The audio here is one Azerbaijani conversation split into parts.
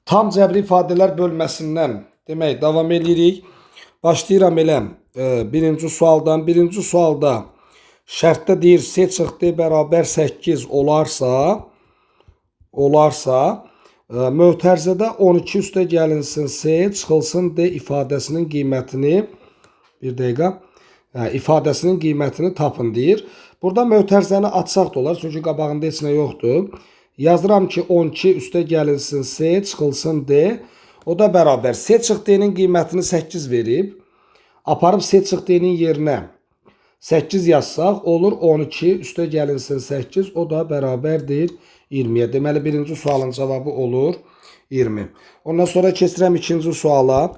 Tam cəbri ifadələr bölməsindən demək davam eləyirik. Başlayıram elə birinci sualdan. Birinci sualda şərtdə deyir C çıx D bərabər 8 olarsa mötərizədə 12 üstə gəlinsin C çıxılsın D ifadəsinin qiymətini bir dəqiqə ifadəsinin qiymətini tapın deyir. Burada mötərizəni açsaq da olar, çünki qabağında heç nə yoxdur. Yazıram ki 12 üstə gəlinsin C çıxılsın D. O da bərabər. C çıx D-nin qiymətini 8 verib. Aparıb C çıx D-nin yerinə 8 yazsaq olur 12 üstə gəlinsin 8. O da bərabərdir 20-yə. Deməli birinci sualın cavabı olur 20. Ondan sonra keçirəm ikinci suala.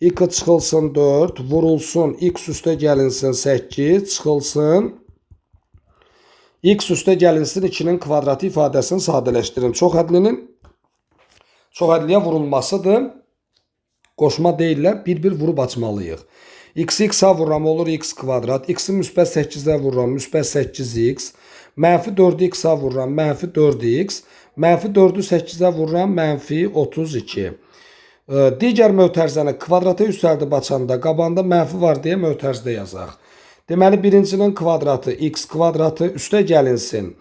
X çıxılsın 4, vurulsun x üstə gəlinsin 8, çıxılsın x üstə gəlinsin 2-nin kvadratı ifadəsini sadələşdirin. Çox hədlinin çox hədliyə vurulmasıdır. Qoşma deyirlər, bir-bir vurub açmalıyıq. X-i x-a vururam olur x kvadrat. X-i müsbət 8-ə vururam, müsbət 8x. Mənfi 4-ü x-a vururam, mənfi 4x. Mənfi 4-ü 8-ə vururam, mənfi 32. Digər mötərizəni kvadrata yüksəldib açanda qabağında mənfi var deyə mötərizdə yazaq. Deməli birincinin kvadratı x kvadratı üstə gəlinsin.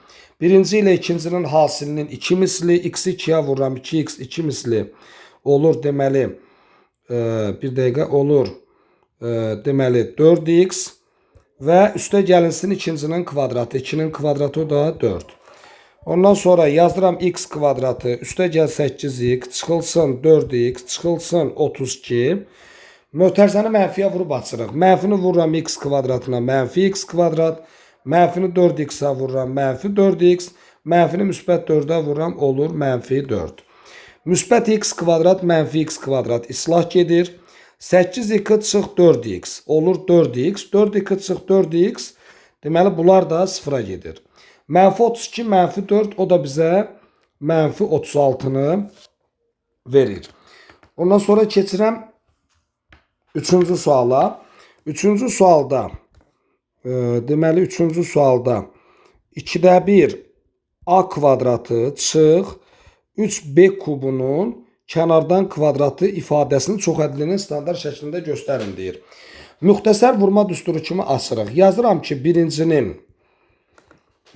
Birinci ilə ikincinin hasilinin 2 misli, x-i 2-yə vururam, 2x 2 misli olur deməli, bir dəqiqə olur. Deməli 4x və üstə gəlinsin ikincinin kvadratı. 2-nin kvadratı o da 4. Ondan sonra yazdıram x kvadratı, üstə gəl 8x, çıxılsın 4x, çıxılsın 32. Mötərizəni mənfiyə vurub açırıq. Mənfini vururam x kvadratına, mənfi x kvadrat. Mənfini 4x-a vururam, mənfi 4x. Mənfini müsbət 4-ə vururam, olur mənfi 4. Müsbət x kvadrat, mənfi x kvadrat islah gedir. 8x çıx 4x olur 4x. 4x çıx 4x. Deməli bunlar da sıfıra gedir. Mənfi 32, mənfi 4 o da bizə mənfi 36-nı verir. Ondan sonra keçirəm üçüncü suala. Üçüncü sualda deməli üçüncü sualda 2-də 1 a kvadratı çıx 3b kubunun kənardan kvadratı ifadəsini çox hədlinin standart şəklində göstərin deyir. Müxtəsər vurma düsturu kimi açırıq. Yazıram ki birincinin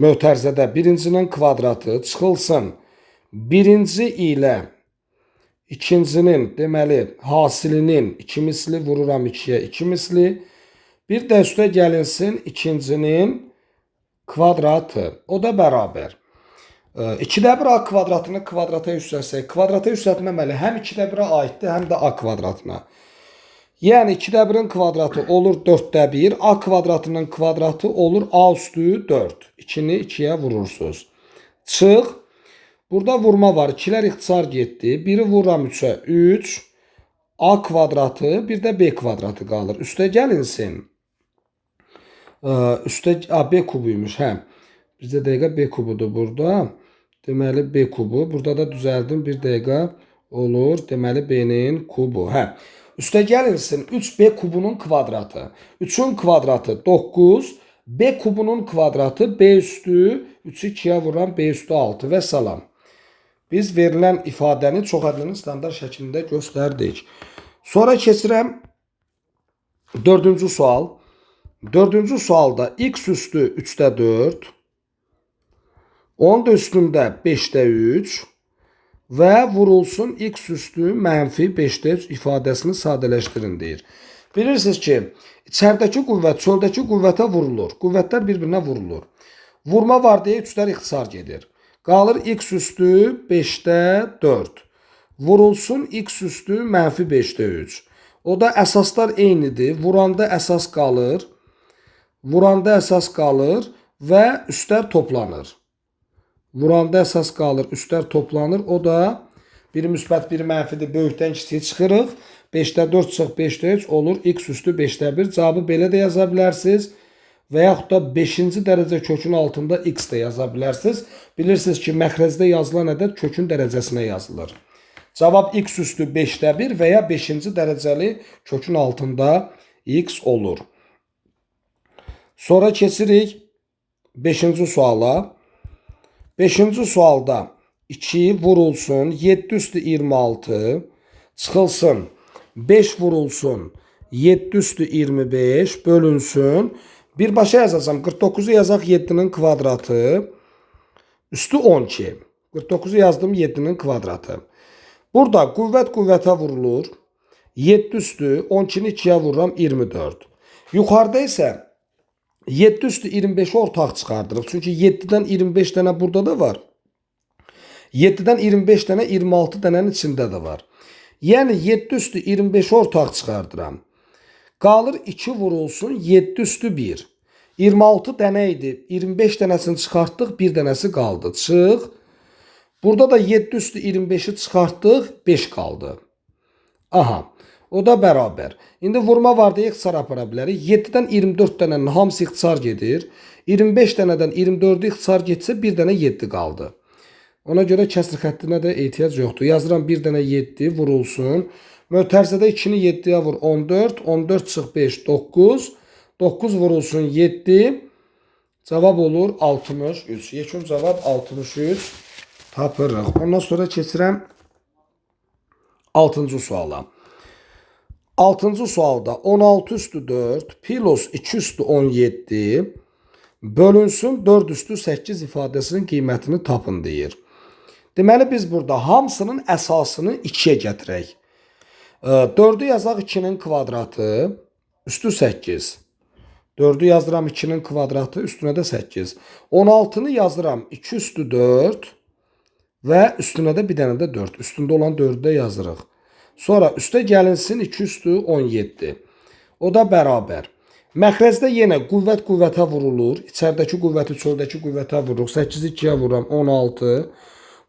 mötərizədə birincinin kvadratı çıxılsın birinci ilə ikincinin deməli hasilinin 2 misli vururam 2-yə 2 misli. Bir də üstə gəlinsin ikincinin kvadratı. O da bərabər. 2-də 1 a kvadratını kvadrata yüksəltsək, kvadrata yüksəltmə əməli həm 2-də 1-ə aiddir, həm də a kvadratına. Yəni 2-də 1-in kvadratı olur 4-də 1, a kvadratının kvadratı olur a üstü 4. 2-ni 2-yə vurursunuz. Çıx. Burada vurma var. 2-lər ixtisar getdi. Biri vururam 3-ə 3. A kvadratı, bir də B kvadratı qalır. Üstə gəlinsin. Üstə a, B kubuymuş, hə. Bizdə dəqiqə B kubudur burada. Deməli B kubu. Burada da düzəldim. Bir dəqiqə olur. Deməli B-nin kubu. Hə. Üstə gəlinsin 3B kubunun kvadratı. 3-ün kvadratı 9. B kubunun kvadratı B üstü 3-ü 2-yə vuran B üstü 6 və salam. Biz verilən ifadəni çox hədlinin standart şəklində göstərdik. Sonra keçirəm dördüncü sual. Dördüncü sualda x üstü 3-də 4, onun da üstündə 5-də 3 və vurulsun x üstü mənfi 5-də 3 ifadəsini sadələşdirin deyir. Bilirsiniz ki, içəridəki qüvvət çöldəki qüvvətə vurulur. Qüvvətlər bir-birinə vurulur. Vurma var deyə 3-lər ixtisar gedir. Qalır x üstü 5-də 4. Vurulsun x üstü mənfi 5-də 3. O da əsaslar eynidir. Vuranda əsas qalır. Vuranda əsas qalır və üstlər toplanır. Vuranda əsas qalır, üstlər toplanır. O da biri müsbət, biri mənfidir. Böyükdən kiçiyə çıxırıq. 5-də 4 çıx 5-də 3 olur. X üstü 5-də 1. Cavabı belə də yaza bilərsiniz. Və yaxud da 5-ci dərəcə kökün altında x də yaza bilərsiniz. Bilirsiniz ki, məxrəcdə yazılan ədəd kökün dərəcəsinə yazılır. Cavab x üstü 5-də 1 və ya 5-ci dərəcəli kökün altında x olur. Sonra keçirik 5-ci suala. 5-ci sualda 2 vurulsun 7 üstü 26 çıxılsın 5 vurulsun 7 üstü 25 bölünsün. Birbaşa yazacağım. 49-u yazaq 7-nin kvadratı üstü 12. 49-u yazdım 7-nin kvadratı. Burada qüvvət qüvvətə vurulur. 7 üstü 12-ni 2-yə vururam 24. Yuxarıda isə 7 üstü 25-i ortaq çıxardırıq. Çünki 7-dən 25 dənə burada da var. 7-dən 25 dənə 26 dənənin içində də var. Yəni 7 üstü 25-i ortaq çıxardıram. Qalır 2 vurulsun 7 üstü 1. 26 dənə idi. 25 dənəsini çıxartdıq, bir dənəsi qaldı. Çıx. Burada da 7 üstü 25-i çıxartdıq, 5 qaldı. Aha. O da bərabər. İndi vurma var deyə ixtisar apara bilərik. 7-dən 24 dənənin hamısı ixtisar gedir. 25 dənədən 24-ü ixtisar getsə bir dənə 7 qaldı. Ona görə kəsr xəttinə də ehtiyac yoxdur. Yazıram bir dənə 7 vurulsun. Mötərizədə 2-ni 7-yə vur 14. 14 çıx 5 9. 9 vurulsun 7. Cavab olur 63. Yekun cavab 63 tapırıq. Ondan sonra keçirəm 6-cı suala. 6-cı sualda 16 üstü 4 plus 2 üstü 17 bölünsün 4 üstü 8 ifadəsinin qiymətini tapın deyir. Deməli biz burada hamısının əsasını 2-yə gətirək. 4-ü yazaq 2-nin kvadratı üstü 8. 4-ü yazıram 2-nin kvadratı üstünə də 8. 16-nı yazıram 2 üstü 4 və üstünə də bir dənə də 4. Üstündə olan 4-ü də yazırıq. Sonra üstə gəlinsin 2 üstü 17. O da bərabər. Məxrəcdə yenə qüvvət qüvvətə vurulur. İçəridəki qüvvəti çöldəki qüvvətə vururuq. 8-i 2-yə vururam 16.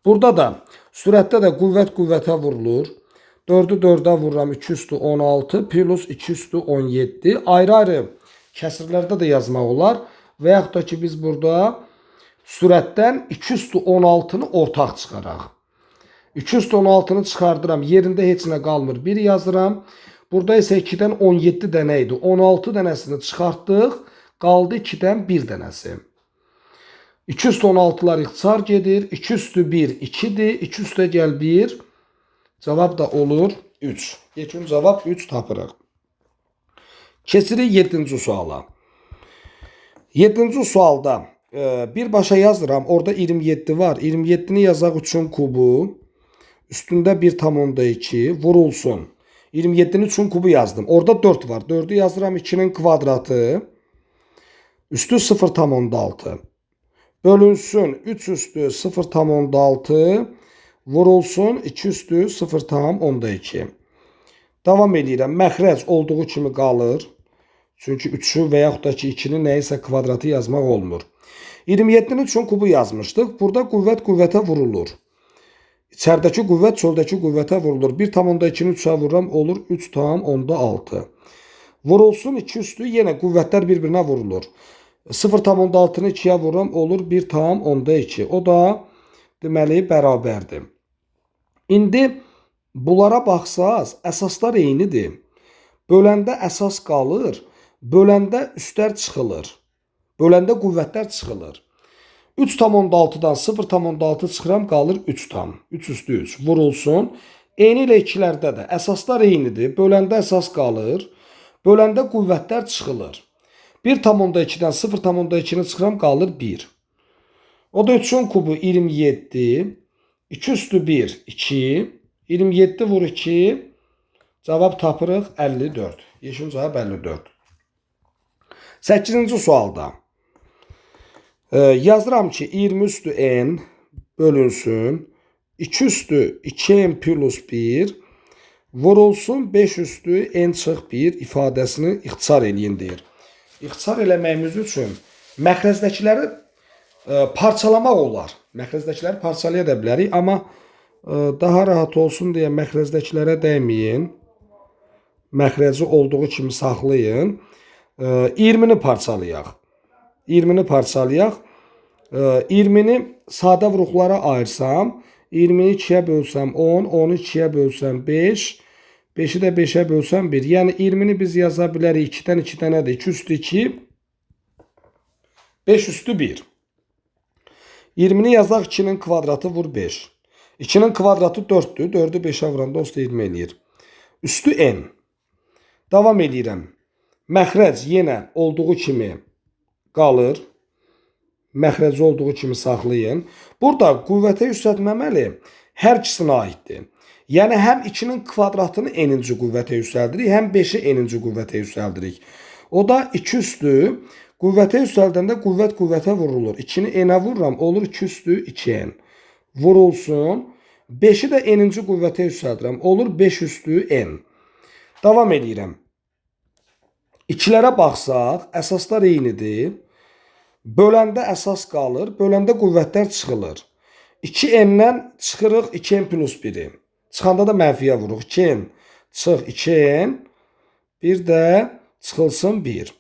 Burada da sürətdə də qüvvət qüvvətə vurulur. 4-ü 4-ə vururam 2 üstü 16 plus 2 üstü 17. Ayrı-ayrı kəsirlərdə də yazmaq olar. Və yaxud da ki biz burada sürətdən 2 üstü 16-nı ortaq çıxaraq. 2 üstü 16-nı çıxardıram. Yerində heç nə qalmır. 1 yazıram. Burada isə 2-dən 17 dənə idi. 16 dənəsini çıxartdıq. Qaldı 2-dən 1 dənəsi. 2 üstü 16-lar ixtisar gedir. 2 üstü 1 2-dir. 2 üstə gəl 1. Cavab da olur 3. Yekun cavab 3 tapırıq. Keçirik 7-ci suala. 7-ci sualda birbaşa yazıram. Orada 27 var. 27-ni yazaq 3-ün kubu. Üstündə 1,2 vurulsun. 27-nin 3-ün kubu yazdım. Orada 4 var. 4-ü yazıram 2-nin kvadratı. Üstü 0,6. Bölünsün 3 üstü 0,6 vurulsun 2 üstü 0,2. Davam eləyirəm. Məxrəc olduğu kimi qalır. Çünki 3-ü və yaxud da ki 2-ni nəyisə kvadratı yazmaq olmur. 27-nin 3-ün kubu yazmışdıq. Burada qüvvət qüvvətə vurulur. İçəridəki qüvvət çöldəki qüvvətə vurulur. 1,2-ni 3-ə vururam olur 3,6. Vurulsun 2 üstü yenə qüvvətlər bir-birinə vurulur. 0,6-nı 2-yə vururam olur 1,2. O da deməli bərabərdir. İndi bunlara baxsaz əsaslar eynidir. Böləndə əsas qalır, böləndə üstlər çıxılır. Böləndə qüvvətlər çıxılır. 3,6-dan 0,6 çıxıram, qalır 3 tam. 3 üstü 3 vurulsun. Eyni ilə ikilərdə də əsaslar eynidir. Böləndə əsas qalır. Böləndə qüvvətlər çıxılır. 1,2-dən 0,2-ni çıxıram, qalır 1. O da 3-ün kubu 27. 2 üstü 1, 2. 27 vur 2. Cavab tapırıq 54. Yekun cavab 54. 8-ci sualda. Yazıram ki 20 üstü n bölünsün. 2 üstü 2n plus 1 vurulsun 5 üstü n çıx 1 ifadəsini ixtisar eləyin deyir. İxtisar eləməyimiz üçün məxrəcdəkiləri parçalamaq olar. Məxrəcdəkiləri parçalaya da bilərik, amma daha rahat olsun deyə məxrəcdəkilərə dəyməyin. Məxrəci olduğu kimi saxlayın. 20-ni parçalayaq. 20-ni parçalayaq. 20-ni sadə vuruqlara ayırsam, 20-ni 2-yə bölsəm 10, 10-u 2-yə bölsəm 5, 5-i də 5-ə bölsəm 1. Yəni 20-ni biz yaza bilərik 2-dən 2 dənədir. 2 üstü 2, 5 üstü 1. 20-ni yazaq 2-nin kvadratı vur 5. 2-nin kvadratı 4-dür. 4-ü 5-ə vuranda onsuz da 20 eləyir. Üstü n. Davam eləyirəm. Məxrəc yenə olduğu kimi qalır. Məxrəci olduğu kimi saxlayın. Burada qüvvətə yüksəltməməli hər ikisinə aiddir. Yəni həm 2-nin kvadratını n-inci qüvvətə yüksəldirik, həm 5-i n-inci qüvvətə yüksəldirik. O da 2 üstü qüvvətə yüksəldəndə qüvvət qüvvətə vurulur. 2-ni n-ə vururam, olur 2 üstü 2n. Vurulsun. 5-i də n-inci qüvvətə yüksəldirəm, olur 5 üstü n. Davam eləyirəm. İkilərə baxsaq, əsaslar eynidir. Böləndə əsas qalır, böləndə qüvvətlər çıxılır. 2n-dən çıxırıq 2n plus 1-i. Çıxanda da mənfiyə vururuq. 2n çıx 2n, bir də çıxılsın 1.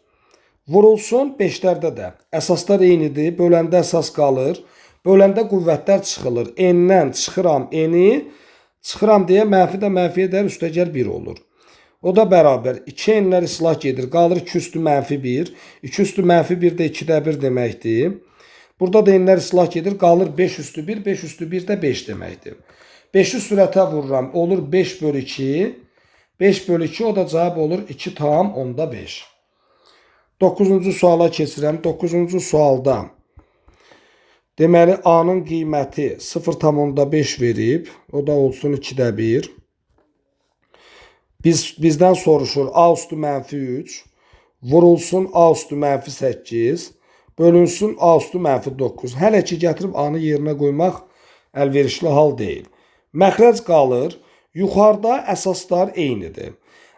Vurulsun 5-lərdə də. Əsaslar eynidir, böləndə əsas qalır. Böləndə qüvvətlər çıxılır. N-dən çıxıram n-i, çıxıram deyə mənfi də mənfi edər, üstəgəl 1 olur. O da bərabər 2n-lər islah gedir. Qalır 2 üstü mənfi 1. 2 üstü mənfi 1 də 2-də 1 deməkdir. Burada da n-lər islah gedir. Qalır 5 üstü 1. 5 üstü 1 də 5 deməkdir. 5-i sürətə vururam. Olur 5 bölü 2. 5 bölü 2 o da cavab olur 2,5. 9-cu suala keçirəm. 9-cu sualda deməli A-nın qiyməti 0,5 verib. O da olsun 2-də 1. Bizdən soruşur A üstü mənfi 3 vurulsun A üstü mənfi 8 bölünsün A üstü mənfi 9. Hələ ki gətirib A-nı yerinə qoymaq əlverişli hal deyil. Məxrəc qalır. Yuxarıda əsaslar eynidir.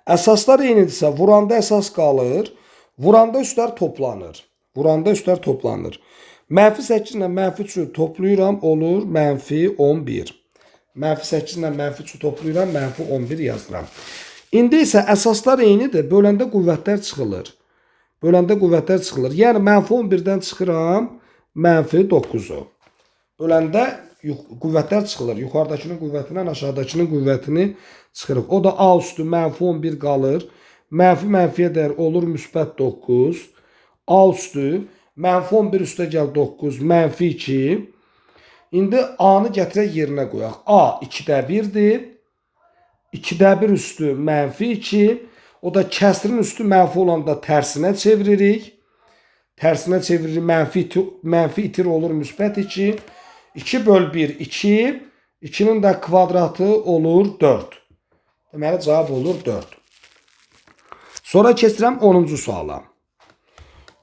Əsaslar eynidirsə vuranda əsas qalır. Vuranda üstlər toplanır. Vuranda üstlər toplanır. Mənfi 8 ilə mənfi 3-ü toplayıram, olur mənfi 11. Mənfi 8 ilə mənfi 3-ü toplayıram, mənfi 11 yazıram. İndi isə əsaslar eynidir. Böləndə qüvvətlər çıxılır. Böləndə qüvvətlər çıxılır. Yəni mənfi 11-dən çıxıram mənfi 9-u. Böləndə qüvvətlər çıxılır. Yuxarıdakının qüvvətindən aşağıdakının qüvvətini çıxırıq. O da A üstü mənfi 11 qalır. Mənfi mənfiyə dəyər olur müsbət 9. A üstü mənfi 11 üstə gəl 9, mənfi 2. İndi A-nı gətirək yerinə qoyaq. A 2-də 1-dir. 2-də 1 üstü mənfi 2. O da kəsrin üstü mənfi olanda tərsinə çeviririk. Tərsinə çeviririk. Mənfi itir olur müsbət 2. 2 böl 1 2. 2-nin də kvadratı olur 4. Deməli cavab olur 4. Sonra keçirəm 10-cu suala.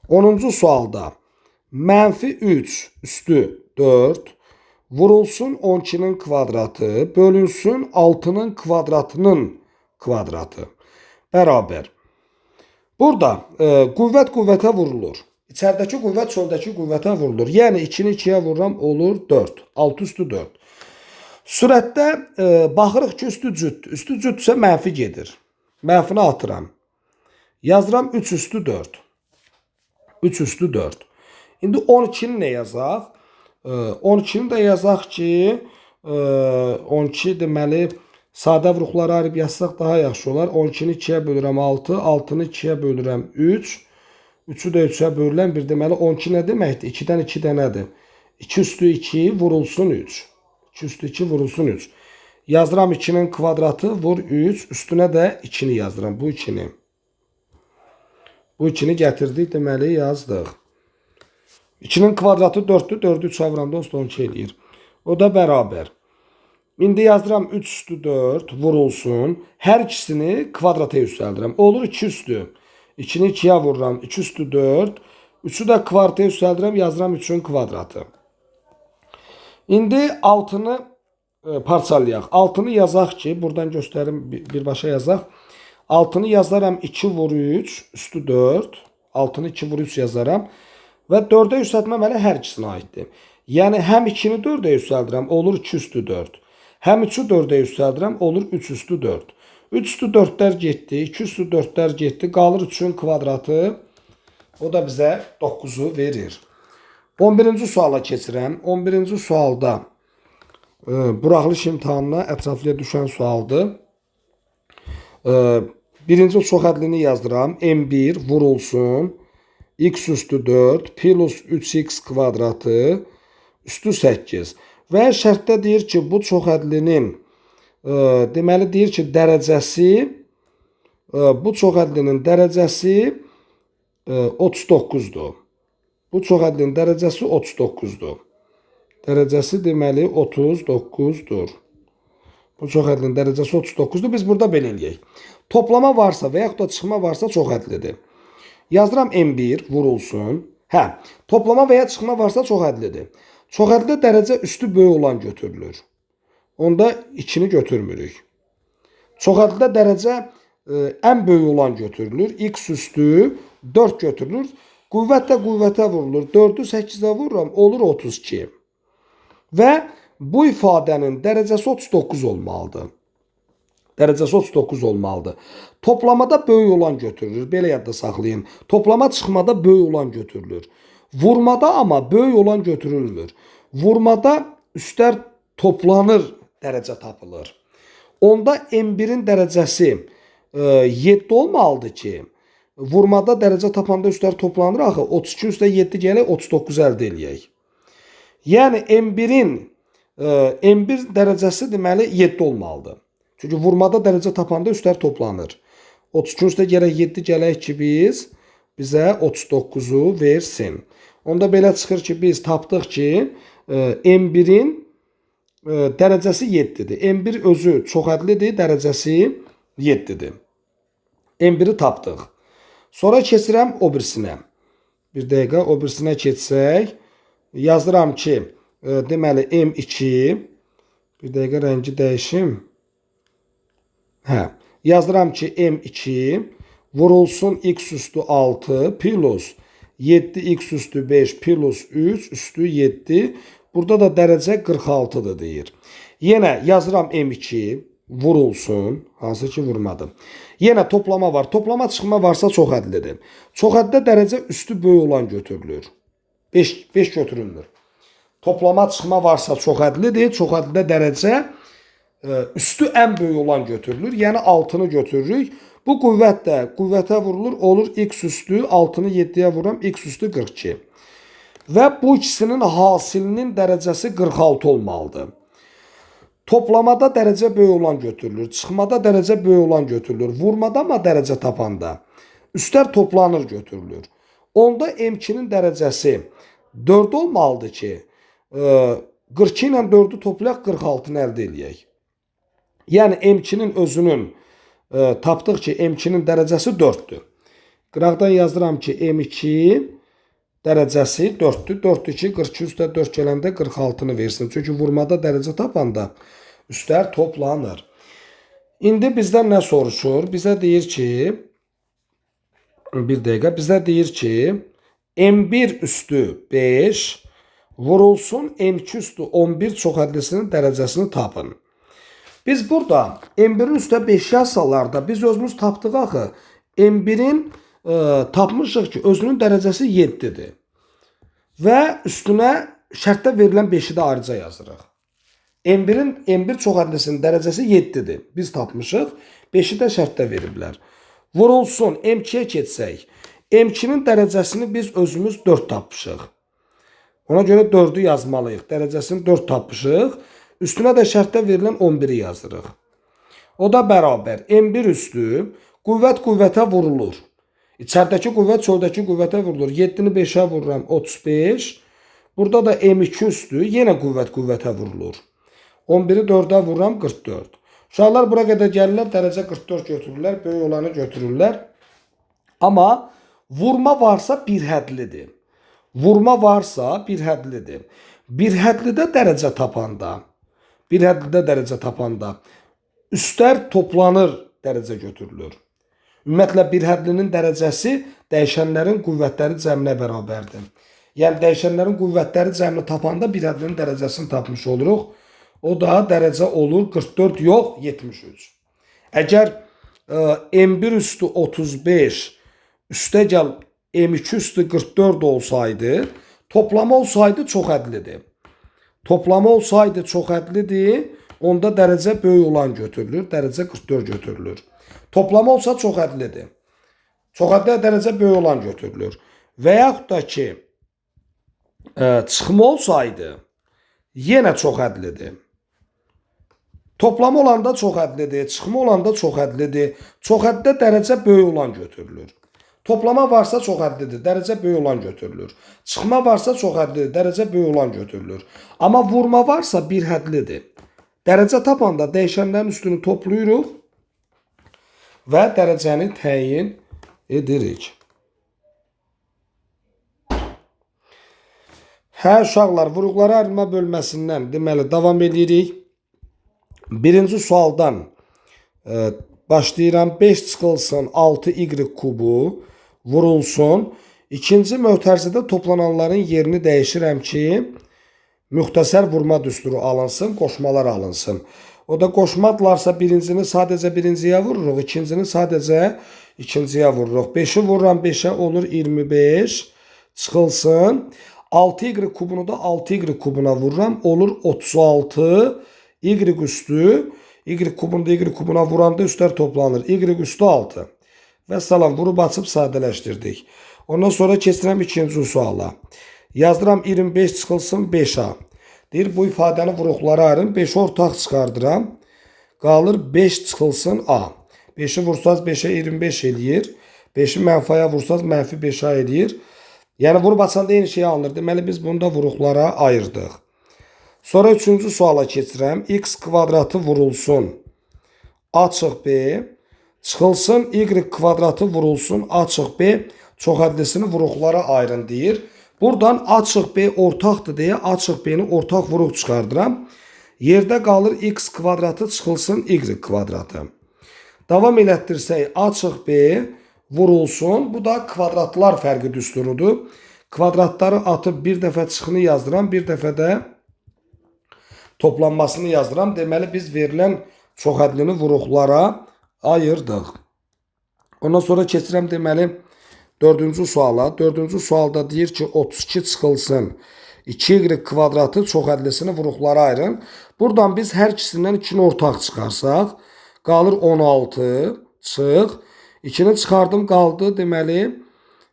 10-cu sualda mənfi 3 üstü 4 vurulsun 12-nin kvadratı bölünsün 6-nın kvadratının kvadratı bərabər. Burada qüvvət qüvvətə vurulur. İçəridəki qüvvət çöldəki qüvvətə vurulur. Yəni 2-ni 2-yə vururam olur 4. 6 üstü 4. Sürətdə baxırıq ki üstü cütdür. Üstü cütdürsə mənfi gedir. Mənfini atıram. Yazıram 3 üstü 4. 3 üstü 4. İndi 12-ni nə yazaq? 12-ni də yazaq ki, 12 deməli sadə vuruqları ayırıb yazsaq daha yaxşı olar. 12-ni 2-yə bölürəm 6, 6-nı 2-yə bölürəm 3. 3-ü də 3-ə bölürəm 1. Deməli 12 nə deməkdir? 2-dən 2 dənədir. 2 üstü 2 vurulsun 3. 2 üstü 2 vurulsun 3. Yazıram 2-nin kvadratı vur 3. Üstünə də 2-ni yazıram. Bu 2-ni. Bu 2-ni gətirdik, deməli yazdıq. 2-nin kvadratı 4-dür. 4-ü 3-ə vuranda 12 eləyir. O da bərabər. İndi yazıram 3 üstü 4 vurulsun. Hər ikisini kvadrata yüksəldirəm. Olur 2 üstü. 2-ni 2-yə vururam. 2 üstü 4. 3-ü də kvadrata yüksəldirəm. Yazıram 3-ün kvadratı. İndi 6-nı parçalayaq. 6-nı yazaq ki, buradan göstərim birbaşa yazaq. 6-nı yazaram 2 vur 3 üstü 4. 6-nı 2 vur 3 yazaram. Və 4-ə yüksəltmə əməli hər ikisinə aiddir. Yəni həm 2-ni 4-ə yüksəldirəm, olur 2 üstü 4. Həm 3-ü 4-ə yüksəldirəm, olur 3 üstü 4. 3 üstü 4-lər getdi, 2 üstü 4-lər getdi. Qalır 3-ün kvadratı. O da bizə 9-u verir. 11-ci suala keçirəm. 11-ci sualda buraxılış imtahanına ətraflıya düşən sualdır. Birinci çox hədlini yazdıram. M1 vurulsun. X üstü 4 plus 3x kvadratı Üstü 8. Və şərtdə deyir ki, bu çoxhədlinin deməli deyir ki, dərəcəsi bu çoxhədlinin dərəcəsi 39-dur. Bu çoxhədlinin dərəcəsi 39-dur. Dərəcəsi deməli 39-dur. Bu çoxhədlinin dərəcəsi 39-dur. Biz burada belə eləyək. Toplama varsa və yaxud da çıxma varsa çoxhədlidir. Yazıram M1 vurulsun. Hə, toplama və ya çıxma varsa çoxhədlidir. Çoxhədlidə dərəcə üstü böyük olan götürülür. Onda 2-ni götürmürük. Çoxhədlidə dərəcə ən böyük olan götürülür. X üstü 4 götürülür. Qüvvət də qüvvətə vurulur. 4-ü 8-ə vururam, olur 32. Və bu ifadənin dərəcəsi 39 olmalıdır. Dərəcəsi 39 olmalıdır. Toplamada böyük olan götürülür. Belə yadda saxlayın. Toplama çıxmada böyük olan götürülür. Vurmada amma böyük olan götürülmür. Vurmada üstlər toplanır, dərəcə tapılır. Onda M1-in dərəcəsi 7 olmalıdır ki, vurmada dərəcə tapanda üstlər toplanır axı. 32 üstə 7 gələk, 39 əldə eləyək. Yəni M1-in M1 dərəcəsi deməli 7 olmalıdır. Çünki vurmada dərəcə tapanda üstlər toplanır. 32 üstə gərək 7 gələk ki, bizə 39-u versin. Onda belə çıxır ki, biz tapdıq ki, M1-in dərəcəsi 7-dir. M1 özü çoxhədlidir, dərəcəsi 7-dir. M1-i tapdıq. Sonra keçirəm o birisinə. Bir dəqiqə o birisinə keçsək, yazıram ki, deməli M2, bir dəqiqə rəngi dəyişim. Hə, yazıram ki, M2 vurulsun x üstü 6 plus 7x üstü 5 plus 3 üstü 7. Burada da dərəcə 46-dır deyir. Yenə yazıram M2 vurulsun, hansı ki vurmadı. Yenə toplama var. Toplama çıxma varsa çoxhədlidir. Çoxhədlidə dərəcə üstü böyük olan götürülür. 5 götürülmür. Toplama çıxma varsa çoxhədlidir. Çoxhədlidə dərəcə üstü ən böyük olan götürülür. Yəni 6-nı götürürük. Bu qüvvət də qüvvətə vurulur. Olur x üstü 6-nı 7-yə vururam. X üstü 42. Və bu ikisinin hasilinin dərəcəsi 46 olmalıdır. Toplamada dərəcə böyük olan götürülür. Çıxmada dərəcə böyük olan götürülür. Vurmada amma dərəcə tapanda üstlər toplanır götürülür. Onda M2-nin dərəcəsi 4 olmalıdır ki, 42 ilə 4-ü toplayaq 46-nı əldə eləyək. Yəni M2-nin özünün tapdıq ki, M2-nin dərəcəsi 4-dür. Qıraqdan yazdıram ki, M2 dərəcəsi 4-dür. 4-dür ki, 42 üstə 4 gələndə 46-nı versin. Çünki vurmada dərəcə tapanda üstlər toplanır. İndi bizdən nə soruşur? Bizə deyir ki, bir dəqiqə, bizə deyir ki, M1 üstü 5 vurulsun M2 üstü 11 çoxhədlisinin dərəcəsini tapın. Biz burada M1-in üstə 5 yazsalar da biz özümüz tapdıq axı. M1-in tapmışıq ki, özünün dərəcəsi 7-dir. Və üstünə şərtdə verilən 5-i də ayrıca yazırıq. M1-in M1 çoxhədlisinin dərəcəsi 7-dir. Biz tapmışıq. 5-i də şərtdə veriblər. Vurulsun M2-yə keçsək. M2-nin dərəcəsini biz özümüz 4 tapmışıq. Ona görə 4-ü yazmalıyıq. Dərəcəsini 4 tapmışıq. Üstünə də şərtdə verilən 11-i yazırıq. O da bərabər M1 üstü qüvvət qüvvətə vurulur. İçəridəki qüvvət çöldəki qüvvətə vurulur. 7-ni 5-ə vururam 35. Burada da M2 üstü yenə qüvvət qüvvətə vurulur. 11-i 4-ə vururam 44. Uşaqlar bura qədər gəlirlər, dərəcə 44 götürürlər, böyük olanı götürürlər. Amma vurma varsa bir hədlidir. Vurma varsa bir hədlidir. Bir hədlidə dərəcə tapanda, bir hədlidə dərəcə tapanda üstlər toplanır, dərəcə götürülür. Ümumiyyətlə bir hədlinin dərəcəsi dəyişənlərin qüvvətləri cəminə bərabərdir. Yəni dəyişənlərin qüvvətləri cəmini tapanda bir hədlinin dərəcəsini tapmış oluruq. O da dərəcə olur 44 yox 73. Əgər M1 üstü 35 üstə gəl M2 üstü 44 olsaydı, toplama olsaydı çox hədlidir. Toplama olsaydı çox hədlidir, onda dərəcə böyük olan götürülür, dərəcə 44 götürülür. Toplama olsa çox hədlidir. Çox hədli dərəcə böyük olan götürülür. Və yaxud da ki, çıxma olsaydı, Yenə çox hədlidir. Toplama olanda çox hədlidir, çıxma olanda çox hədlidir. Çox həddə dərəcə böyük olan götürülür. Toplama varsa çox hədlidir, dərəcə böyük olan götürülür. Çıxma varsa çox hədlidir, dərəcə böyük olan götürülür. Amma vurma varsa bir hədlidir. Dərəcə tapanda dəyişənlərin üstünü toplayırıq və dərəcəni təyin edirik. Hə, uşaqlar, vuruqlara ayrılma bölməsindən deməli davam edirik. Birinci sualdan başlayıram. 5 çıxılsın 6y kubu vurulsun. İkinci mötərizədə toplananların yerini dəyişirəm ki, müxtəsər vurma düsturu alınsın, qoşmalar alınsın. O da qoşmadılarsa birincini sadəcə birinciyə vururuq, ikincini sadəcə ikinciyə vururuq. 5-i vururam 5-ə olur 25 çıxılsın. 6y kubunu da 6y kubuna vururam, olur 36 y üstü. Y kubunu da y kubuna vuranda üstlər toplanır. Y üstü 6. Və salam, vurub açıb sadələşdirdik. Ondan sonra keçirəm ikinci suala. Yazdıram 25 çıxılsın 5A. Deyir, bu ifadəni vuruqlara ayırın. 5-i ortaq çıxardıram. Qalır 5 çıxılsın A. 5-i vursaz 5-ə 25 eləyir. 5-i mənfi-yə vursaz mənfi 5A eləyir. Yəni vurub açanda eyni şey alınır. Deməli, biz bunu da vuruqlara ayırdıq. Sonra üçüncü suala keçirəm. X kvadratı vurulsun A çıx B. Çıxılsın Y kvadratı vurulsun A çıx B. Çox hədlisini vuruqlara ayırın deyir. Buradan A çıx B ortaqdır deyə A çıx B-ni ortaq vuruq çıxardıram. Yerdə qalır X kvadratı çıxılsın Y kvadratı. Davam elətdirsək A çıx B vurulsun. Bu da kvadratlar fərqi düsturudur. Kvadratları atıb bir dəfə çıxını yazdıram, bir dəfə də toplanmasını yazdıram. Deməli, biz verilən çoxhədlini vuruqlara ayırdıq. Ondan sonra keçirəm deməli dördüncü suala. Dördüncü sualda deyir ki, 32 çıxılsın 2y kvadratı çoxhədlisini vuruqlara ayırın. Buradan biz hər ikisindən 2-ni ortaq çıxarsaq, qalır 16 çıx. 2-ni çıxardım, qaldı deməli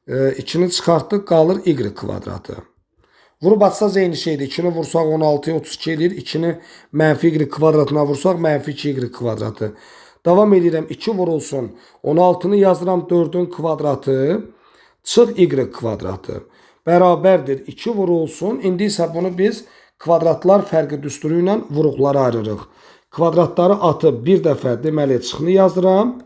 2-ni çıxartdıq, qalır y kvadratı. Vurub atsaz eyni şeydir. 2-ni vursaq 16-ya 32 eləyir. 2-ni mənfi y kvadratına vursaq mənfi 2y kvadratı. Davam edirəm. 2 vurulsun. 16-nı yazıram 4-ün kvadratı. Çıx y kvadratı. Bərabərdir. 2 vurulsun. İndi isə bunu biz kvadratlar fərqi düsturu ilə vuruqlara ayırırıq. Kvadratları atıb bir dəfə deməli çıxını yazıram.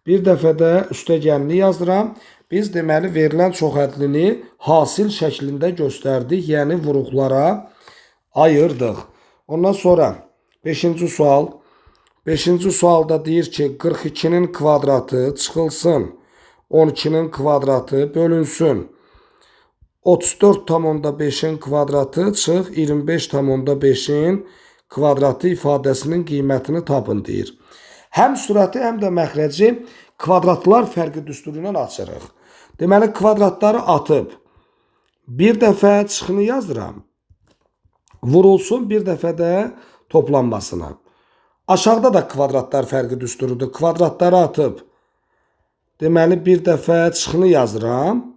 Bir dəfə də üstəgəlini yazıram. Biz deməli verilən çoxhədlini hasil şəklində göstərdik, yəni vuruqlara ayırdıq. Ondan sonra 5-ci sual. 5-ci sualda deyir ki, 42-nin kvadratı çıxılsın 12-nin kvadratı bölünsün 34,5-in kvadratı çıx 25,5-in kvadratı ifadəsinin qiymətini tapın deyir. Həm sürəti, həm də məxrəci kvadratlar fərqi düsturu ilə açırıq. Deməli, kvadratları atıb bir dəfə çıxını yazıram. Vurulsun bir dəfə də toplanmasına. Aşağıda da kvadratlar fərqi düsturudur. Kvadratları atıb deməli, bir dəfə çıxını yazıram.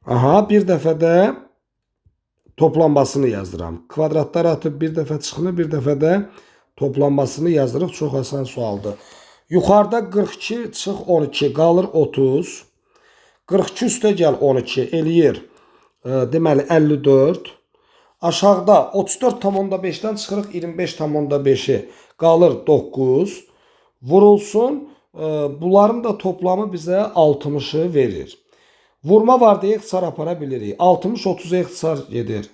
Aha, bir dəfə də toplanmasını yazıram. Kvadratları atıb bir dəfə çıxını, bir dəfə də toplanmasını yazırıq. Çox asan sualdır. Yuxarıda 42 çıx 12 qalır 30. 42 üstə gəl 12 eləyir. Deməli 54. Aşağıda 34,5-dən çıxırıq 25,5-i qalır 9. Vurulsun. Bunların da toplamı bizə 60-ı verir. Vurma var deyə ixtisar apara bilirik. 60 30-a ixtisar gedir.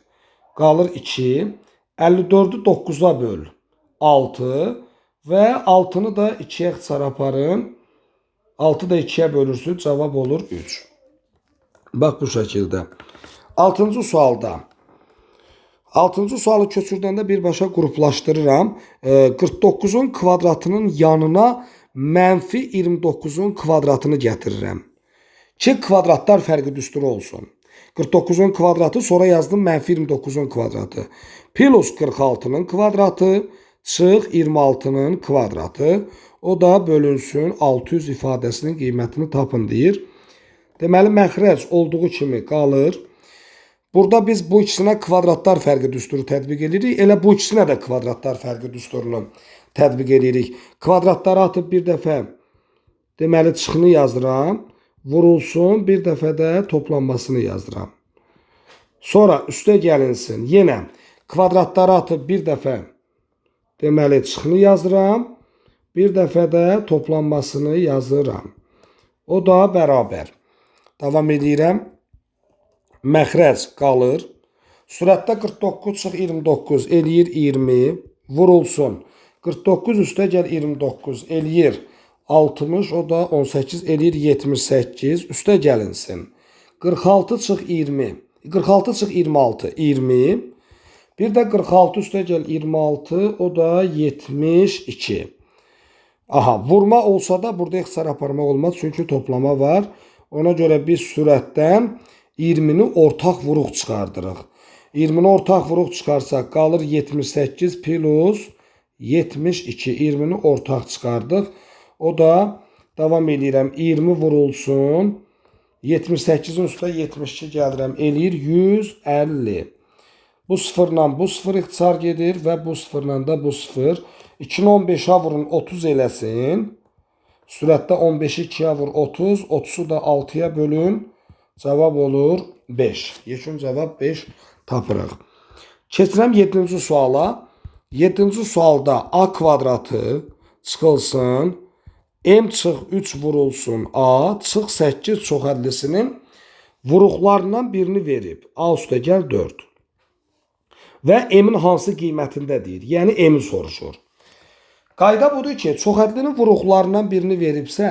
Qalır 2. 54-ü 9-a böl. 6 və 6-nı da 2-yə ixtisar aparın. 6 da 2-yə bölürsünüz, cavab olur 3. Bax bu şəkildə. 6-cı sualda. 6-cı sualı köçürdəndə birbaşa qruplaşdırıram. 49-un kvadratının yanına mənfi 29-un kvadratını gətirirəm. Ki kvadratlar fərqi düsturu olsun. 49-un kvadratı, sonra yazdım mənfi 29-un kvadratı. Plus 46-nın kvadratı çıx 26-nın kvadratı. O da bölünsün 600 ifadəsinin qiymətini tapın deyir. Deməli, məxrəc olduğu kimi qalır. Burada biz bu ikisinə kvadratlar fərqi düsturu tətbiq edirik. Elə bu ikisinə də kvadratlar fərqi düsturunu tətbiq edirik. Kvadratları atıb bir dəfə deməli çıxını yazıram. Vurulsun, bir dəfə də toplanmasını yazıram. Sonra üstə gəlinsin. Yenə kvadratları atıb bir dəfə deməli çıxını yazıram. Bir dəfə də toplanmasını yazıram. O da bərabər. Davam edirəm. Məxrəc qalır. Sürətdə 49 çıx 29 eləyir 20. Vurulsun. 49 üstə gəl 29 eləyir 60. O da 18 eləyir 78. Üstə gəlinsin. 46 çıx 20. 46 çıx 26 20. Bir də 46 üstə gəl 26. O da 72. Aha, vurma olsa da burada ixtisar aparmaq olmaz. Çünki toplama var. Ona görə biz sürətdən 20-ni ortaq vuruq çıxardırıq. 20-ni ortaq vuruq çıxarsaq qalır 78 plus 72. 20-ni ortaq çıxardıq. O da davam eləyirəm. 20 vurulsun. 78-in üstə 72 gəlirəm. Eləyir 150. Bu sıfırla bu sıfır ixtisar gedir və bu sıfırla da bu sıfır. 2-ni 15-ə vurun 30 eləsin. Sürətdə 15-i 2-yə vur 30. 30-u da 6-ya bölün. Cavab olur 5. Yekun cavab 5 tapırıq. Keçirəm 7-ci suala. 7-ci sualda A kvadratı çıxılsın. M çıx 3 vurulsun A çıx 8 çoxhədlisinin vuruqlarından birini verib. A üstə gəl 4. Və M-in hansı qiymətində deyir. Yəni M-i soruşur. Qayda budur ki, çoxhədlinin vuruqlarından birini veribsə,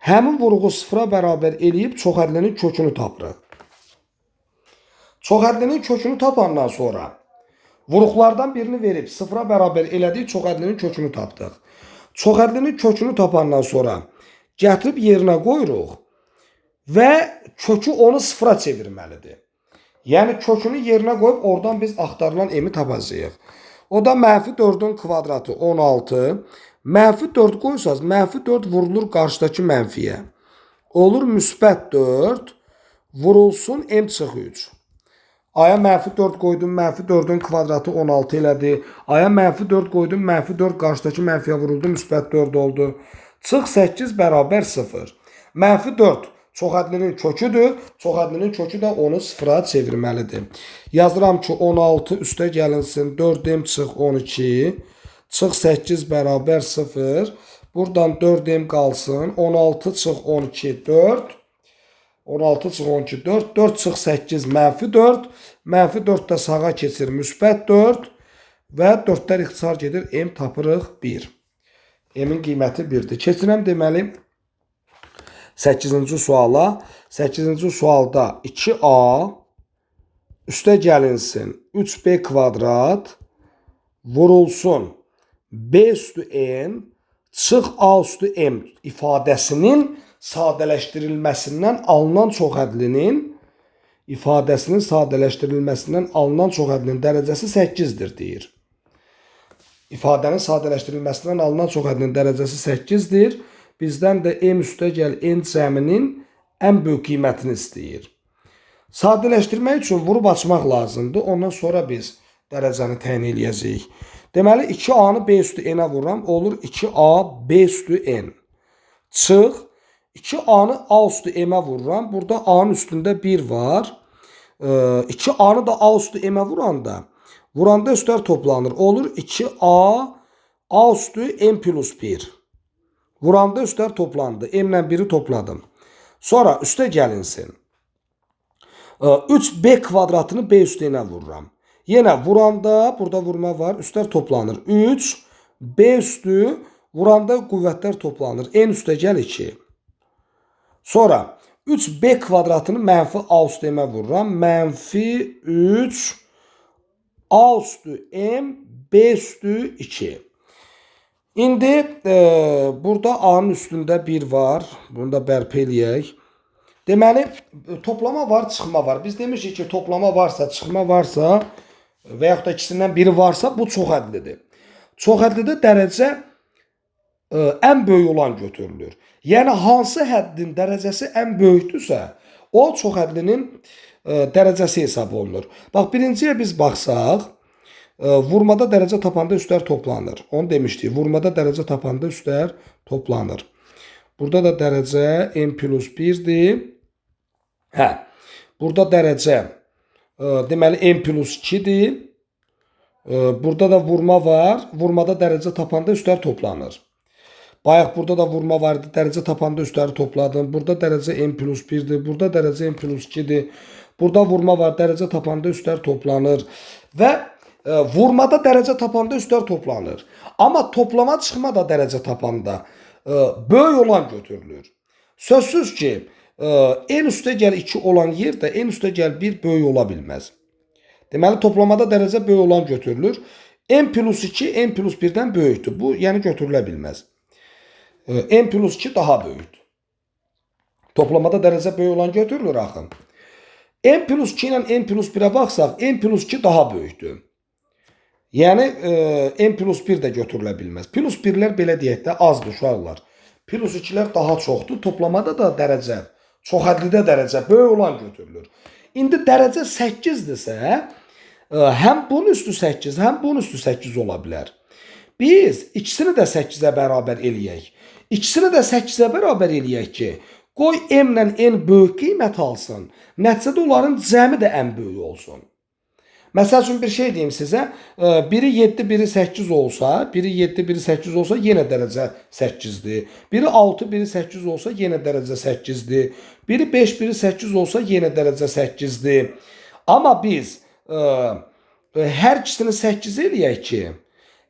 həmin vuruğu sıfıra bərabər eləyib çoxhədlinin kökünü tapırıq. Çoxhədlinin kökünü tapandan sonra vuruqlardan birini verib sıfıra bərabər elədik, çoxhədlinin kökünü tapdıq. Çoxhədlinin kökünü tapandan sonra gətirib yerinə qoyuruq və kökü onu sıfıra çevirməlidir. Yəni kökünü yerinə qoyub oradan biz axtarılan m-i tapacağıq. O da mənfi 4-ün kvadratı 16. Mənfi 4 qoysaz, mənfi 4 vurulur qarşıdakı mənfiyə. Olur müsbət 4 vurulsun m çıx 3. Aya mənfi 4 qoydum, mənfi 4-ün kvadratı 16 elədi. Aya mənfi 4 qoydum, mənfi 4 qarşıdakı mənfiyə vuruldu, müsbət 4 oldu. Çıx 8 bərabər 0. Mənfi 4 çoxhədlinin köküdür. Çoxhədlinin kökü də onu sıfıra çevirməlidir. Yazıram ki 16 üstə gəlinsin 4m çıx 12. Çıx 8 bərabər 0. Buradan 4m qalsın. 16 çıx 12 4. 16 çıx 12 4. 4 çıx 8 mənfi 4. Mənfi 4 də sağa keçir müsbət 4. Və 4-lər ixtisar gedir. M tapırıq 1. M-in qiyməti 1-dir. Keçirəm deməli 8-ci suala. 8-ci sualda 2A üstə gəlinsin 3B kvadrat vurulsun B üstü N çıx A üstü M ifadəsinin sadələşdirilməsindən alınan çoxhədlinin ifadəsinin sadələşdirilməsindən alınan çoxhədlinin dərəcəsi 8-dir deyir. İfadənin sadələşdirilməsindən alınan çoxhədlinin dərəcəsi 8-dir. Bizdən də m üstə gəl n cəminin ən böyük qiymətini istəyir. Sadələşdirmək üçün vurub açmaq lazımdır. Ondan sonra biz dərəcəni təyin eləyəcəyik. Deməli 2a-nı b üstü n-ə vururam. Olur 2a b üstü n. Çıx 2a-nı a üstü m-ə vururam. Burada a-nın üstündə 1 var. 2a-nı da a üstü m-ə vuranda üstlər toplanır. Olur 2a a üstü m plus 1. Vuranda üstlər toplandı. M ilə 1-i topladım. Sonra üstə gəlinsin. 3b kvadratını b üstü n-ə vururam. Yenə vuranda burada vurma var. Üstlər toplanır. 3 b üstü vuranda qüvvətlər toplanır. N üstə gəl 2. Sonra 3b kvadratını mənfi a üstü m-ə vururam. Mənfi 3 a üstü m b üstü 2. İndi burada a-nın üstündə 1 var. Bunu da bərpa eləyək. Deməli, toplama var, çıxma var. Biz demişik ki, toplama varsa, çıxma varsa və yaxud da ikisindən biri varsa, bu çoxhədlidir. Çoxhədlidə dərəcə ən böyük olan götürülür. Yəni hansı həddin dərəcəsi ən böyükdürsə, o çoxhədlinin dərəcəsi hesab olunur. Bax, birinciyə biz baxsaq, vurmada dərəcə tapanda üstlər toplanır. Onu demişdik. Vurmada dərəcə tapanda üstlər toplanır. Burada da dərəcə n plus 1-dir. Hə, burada dərəcə deməli n plus 2-dir. Burada da vurma var. Vurmada dərəcə tapanda üstlər toplanır. Bayaq burada da vurma vardı. Dərəcə tapanda üstləri topladım. Burada dərəcə n plus 1-dir. Burada dərəcə n plus 2-dir. Burada vurma var. Dərəcə tapanda üstlər toplanır. Və vurmada dərəcə tapanda üstlər toplanır. Amma toplama çıxma da dərəcə tapanda böyük olan götürülür. Sözsüz ki, n üstə gəl 2 olan yerdə n üstə gəl 1 böyük ola bilməz. Deməli, toplamada dərəcə böyük olan götürülür. N plus 2 n plus 1-dən böyükdür. Bu, yəni götürülə bilməz. N plus 2 daha böyükdür. Toplamada dərəcə böyük olan götürülür axı. N plus 2 ilə n plus 1-ə baxsaq, n plus 2 daha böyükdür. Yəni, n plus 1 də götürülə bilməz. Plus 1-lər belə deyək də azdır uşaqlar. Plus 2-lər daha çoxdur. Toplamada da dərəcə, çox hədlidə dərəcə böyük olan götürülür. İndi dərəcə 8-dirsə, həm bunun üstü 8, həm bunun üstü 8 ola bilər. Biz ikisini də 8-ə bərabər eləyək. İkisini də 8-ə bərabər eləyək ki, qoy m ilə n böyük qiymət alsın. Nəticədə onların cəmi də ən böyük olsun. Məsəl üçün bir şey deyim sizə, biri 7, biri 8 olsa, biri 7, biri 8 olsa yenə dərəcə 8-dir. Biri 6, biri 8 olsa yenə dərəcə 8-dir. Biri 5, biri 8 olsa yenə dərəcə 8-dir. Amma biz hər ikisini 8 eləyək ki,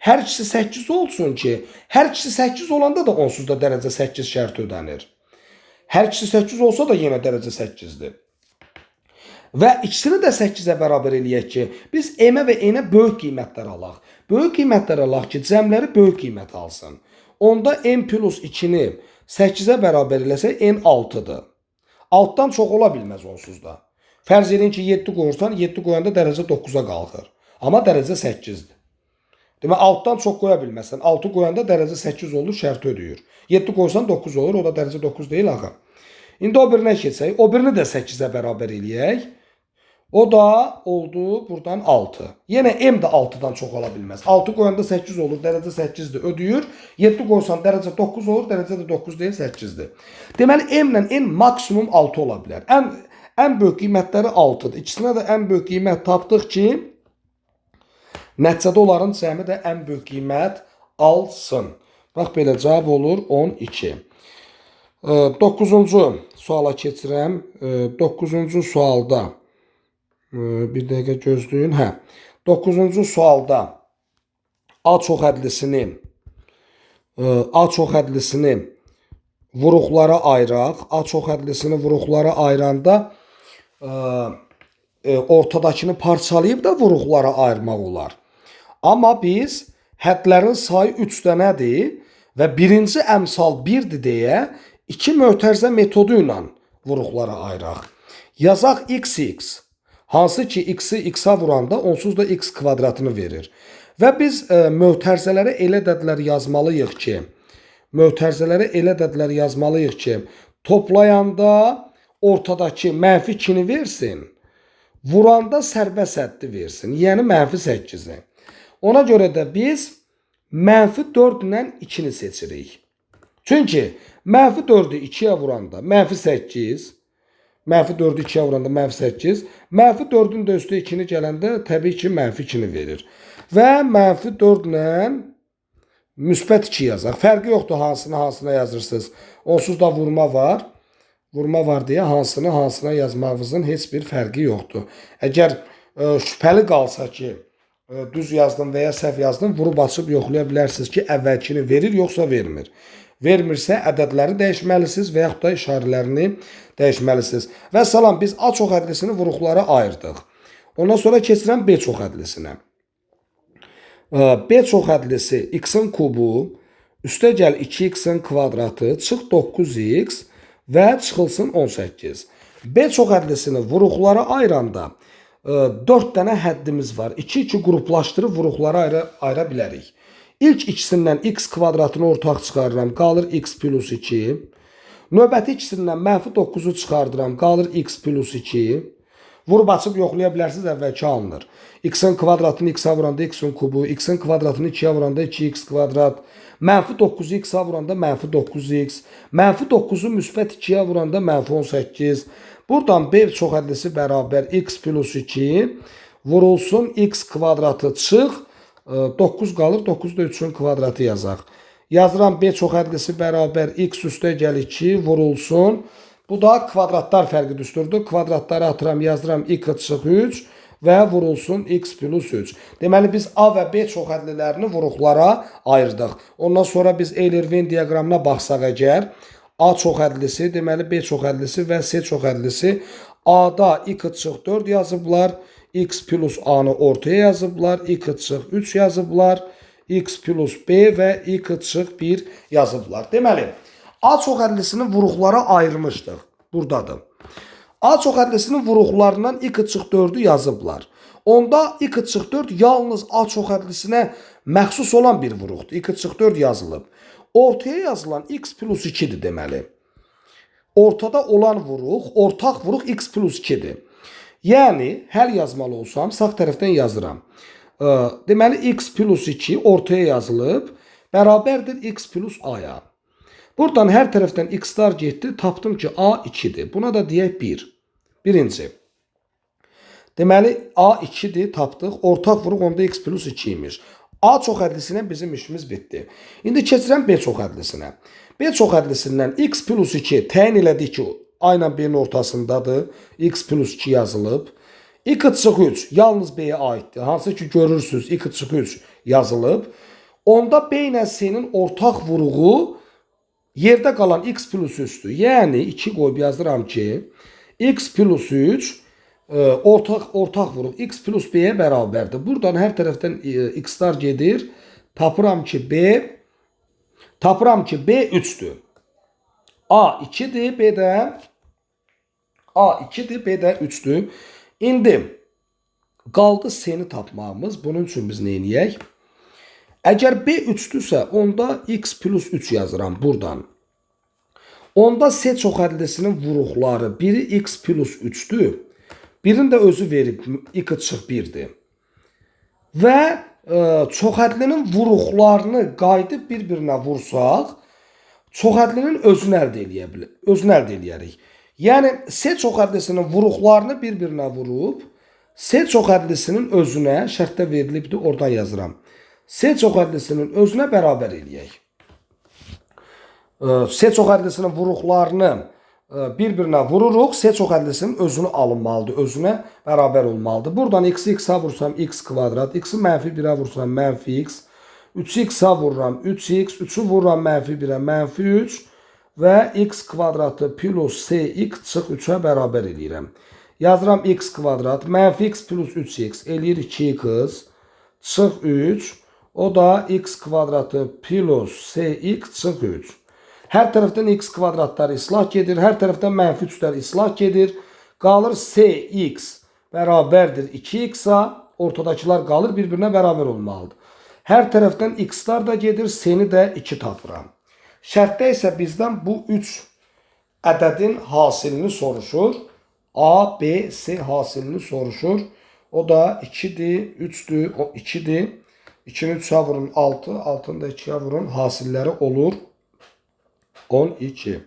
hər ikisi 8 olsun ki, hər ikisi 8 olanda da onsuz da dərəcə 8 şərti ödənir. Hər ikisi 8 olsa da yenə dərəcə 8-dir. Və ikisini də 8-ə bərabər eləyək ki, biz m-ə və n-ə böyük qiymətlər alaq. Böyük qiymətlər alaq ki, cəmləri böyük qiymət alsın. Onda n plus 2-ni 8-ə bərabər eləsək, n 6-dır. 6-dan çox ola bilməz onsuz da. Fərz edin ki, 7 qoyursan, 7 qoyanda dərəcə 9-a qalxır. Amma dərəcə 8-dir. Demək, 6-dan çox qoya bilməzsən. 6 qoyanda dərəcə 8 olur, şərti ödəyir. 7 qoysan 9 olur, o da dərəcə 9 deyil axı. İndi o birinə keçsək, o birini də 8-ə bərabər eləyək. O da oldu buradan 6. Yenə m də 6-dan çox ola bilməz. 6 qoyanda 8 olur, dərəcə 8-dir, ödəyir. 7 qoysan dərəcə 9 olur, dərəcə də 9 deyil, 8-dir. Deməli, m ilə n maksimum 6 ola bilər. Ən böyük qiymətləri 6-dır. İkisinə də ən böyük qiymət tapdıq ki, nəticədə onların cəmi də ən böyük qiymət alsın. Bax, belə cavab olur 12. 9-cu suala keçirəm. 9-cu sualda bir dəqiqə gözləyin. Hə. 9-cu sualda A çox hədlisini vuruqlara ayıraq. A çox hədlisini vuruqlara ayıranda ortadakını parçalayıb da vuruqlara ayırmaq olar. Amma biz hədlərin sayı 3 dənədir və birinci əmsal 1-dir deyə 2 mötərizə metodu ilə vuruqlara ayıraq. Yazaq x, hansı ki x-i x-a vuranda onsuz da x kvadratını verir. Və biz mötərizələrə elə ədədlər yazmalıyıq ki, toplayanda ortadakı mənfi 2-ni versin, vuranda sərbəst həddi versin, yəni mənfi 8-i. Ona görə də biz mənfi 4 ilə 2-ni seçirik. Çünki mənfi 4-ü 2-yə vuranda mənfi 8, mənfi 4-ü 2-yə vuranda mənfi 8, mənfi 4-ün də üstü 2-ni gələndə təbii ki, mənfi 2-ni verir. Və mənfi 4 ilə müsbət 2 yazaq. Fərqi yoxdur hansını hansına yazırsınız. Onsuz da vurma var. Vurma var deyə hansını hansına yazmağınızın heç bir fərqi yoxdur. Əgər şübhəli qalsa ki, düz yazdım və ya səhv yazdım, vurub açıb yoxlaya bilərsiniz ki, əvvəlkini verir yoxsa vermir. Vermirsə ədədləri dəyişməlisiniz və yaxud da işarələrini dəyişməlisiniz. Və salam, biz A çox hədlisini vuruqlara ayırdıq. Ondan sonra keçirəm B çox hədlisinə. B çox hədlisi x-in kubu, üstə gəl 2x-in kvadratı, çıx 9x və çıxılsın 18. B çox hədlisini vuruqlara ayıranda 4 dənə həddimiz var. 2-2 qruplaşdırıb vuruqlara ayıra bilərik. İlk ikisindən x kvadratını ortaq çıxarıram, qalır x plus 2. Növbəti ikisindən mənfi 9-u çıxardıram, qalır x plus 2. Vurub açıb yoxlaya bilərsiniz, əvvəlki alınır. X-in kvadratını x-a vuranda x-in kubu, x-in kvadratını 2-yə vuranda 2x kvadrat, mənfi 9-u x-a vuranda mənfi 9x, mənfi 9-u müsbət 2-yə vuranda mənfi 18. Buradan B çoxhədlisi bərabər x plus 2 vurulsun x kvadratı çıx, 9 qalır, 9 da 3-ün kvadratı yazaq. Yazıram B çoxhədlisi bərabər x üstə gəl 2 vurulsun. Bu da kvadratlar fərqi düsturdur. Kvadratları atıram, yazıram x çıx 3 və vurulsun x plus 3. Deməli biz A və B çoxhədlilərini vuruqlara ayırdıq. Ondan sonra biz Euler-Venn diaqramına baxsaq əgər A çoxhədlisi, deməli B çoxhədlisi və C çoxhədlisi A-da x çıx 4 yazıblar, x plus A-nı ortaya yazıblar, x çıx 3 yazıblar, x plus B və x çıx 1 yazıblar. Deməli, A çoxhədlisini vuruqlara ayırmışdıq. Buradadır. A çoxhədlisinin vuruqlarından x çıx 4-ü yazıblar. Onda x çıx 4 yalnız A çoxhədlisinə məxsus olan bir vuruqdur. X çıx 4 yazılıb. Ortaya yazılan x plus 2-dir deməli. Ortada olan vuruq, ortaq vuruq x plus 2-dir. Yəni, həll yazmalı olsam, sağ tərəfdən yazıram. Deməli, x plus 2 ortaya yazılıb, bərabərdir x plus a-ya. Buradan hər tərəfdən x-lar getdi, tapdım ki, a 2-dir. Buna da deyək 1. Birinci. Deməli, a 2-dir, tapdıq. Ortaq vuruq onda x plus 2 imiş. A çoxhədlisinə bizim işimiz bitdi. İndi keçirəm B çoxhədlisinə. B çoxhədlisindən x plus 2 təyin elədik ki, A ilə B-nin ortasındadır. X plus 2 yazılıb. X çıx 3 yalnız B-yə aiddir. Hansı ki görürsünüz x çıx 3 yazılıb. Onda B ilə C-nin ortaq vuruğu yerdə qalan x plus 3-dür. Yəni 2 qoyub yazıram ki, x plus 3 ortaq vuruq x plus B-yə bərabərdir. Buradan hər tərəfdən x-lar gedir. Tapıram ki B 3-dür. A 2-dir, B də A 2-dir, B də 3-dür. İndi qaldı C-ni tapmağımız. Bunun üçün biz nə eləyək? Əgər B 3-dürsə, onda x plus 3 yazıram buradan. Onda C çoxhədlisinin vuruqları biri x plus 3-dür. Birini də özü verib x çıx 1-dir. Və çoxhədlinin vuruqlarını qayıdıb bir-birinə vursaq, çoxhədlinin özünü əldə eləyə bilir, özünü əldə eləyərik. Yəni C çoxhədlisinin vuruqlarını bir-birinə vurub C çoxhədlisinin özünə şərtdə verilibdir, oradan yazıram. C çoxhədlisinin özünə bərabər eləyək. C çoxhədlisinin vuruqlarını bir-birinə vururuq. C çoxhədlisinin özünü alınmalıdır, özünə bərabər olmalıdır. Buradan x-i x-a vursam x kvadrat, x-i mənfi 1-ə vursam mənfi x, 3-ü x-a vururam 3x, 3-ü vururam mənfi 1-ə mənfi 3 və x kvadratı plus cx çıx 3-ə bərabər eləyirəm. Yazıram x kvadrat, mənfi x plus 3x eləyir 2x, çıx 3, o da x kvadratı plus cx çıx 3. Hər tərəfdən x kvadratlar islah gedir, hər tərəfdən mənfi 3-lər islah gedir. Qalır cx bərabərdir 2x-a, ortadakılar qalır, bir-birinə bərabər olmalıdır. Hər tərəfdən x-lar da gedir, c-ni də 2 tapıram. Şərtdə isə bizdən bu 3 ədədin hasilini soruşur. A, B, C hasilini soruşur. O da 2-dir, 3-dür, o 2-dir. 2-ni 3-ə vurun 6, 6-nı da 2-yə vurun, hasilləri olur 12.